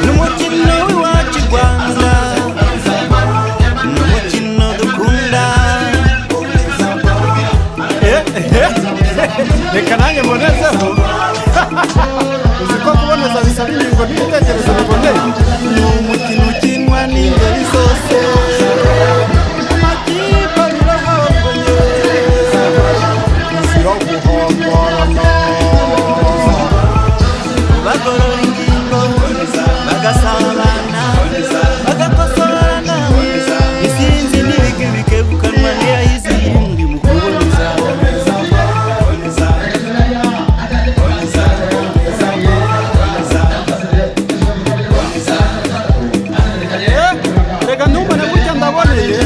Ni umukino w'iwacu i Rwanda, ni umukino dukunda. Reka nanjye mbonezeho. Uzi ko kuboneza bisaba ingingo n'ibitekerezo biboneye. Ni umukino ukinwa n'ingeri zose, amakipe abiri ahanganye. Uzira guhangarana. Bagorora ingingo, bagasabana, bagakosorana. Isinzi n'ibigwi bikegukanwa n'iyahize iyindi mu kuboneza. Reka ntumbone gutya, ndaboneye.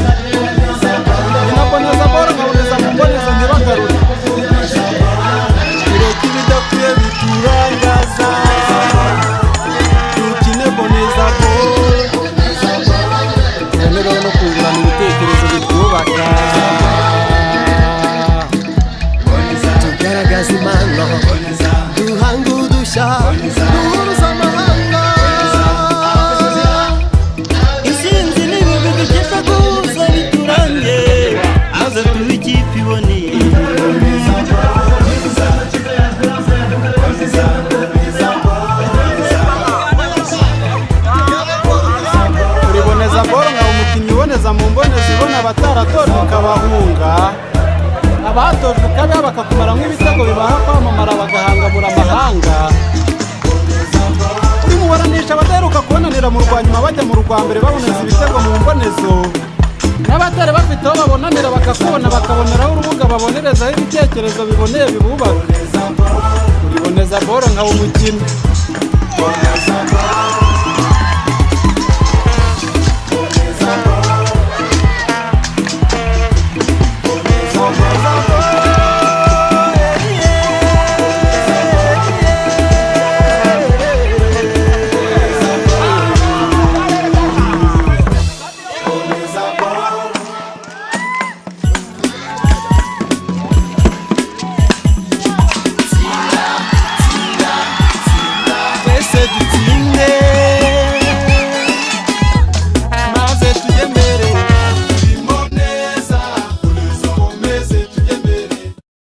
Ninaboneza boro, nkaboneza mu mboneza ntibagarure. Tureke ibidakwiye biturangaza, dukine boneza boro. Tubonereho no kungurana ibitekerezo bitwubaka. Tugaragaza impano, duhanga udushya, duhuruza amahanga. Isinzi n'ibigwi dukesha guhuza biturange, maze tube ikipe iboneye. Uriboneza boro nkaba umukinnyi uboneza mu mboneza, ibona abataratojwe ukabahunga, abatojwe ukabiha bakakumara nk'ibitego bibaha kwamamara, bagahangamura amahanga. Uri mubaranisha abadaheruka kubonanira mu rwa nyuma bajya mu rwa mbere, baboneza ibitego mu mbonezo, n'abatari bafite aho babonanira bakakubona, bakaboneraho urubuga babonerezaho ibitekerezo biboneye bibubaka. Uriboneza boro nkaba umukino.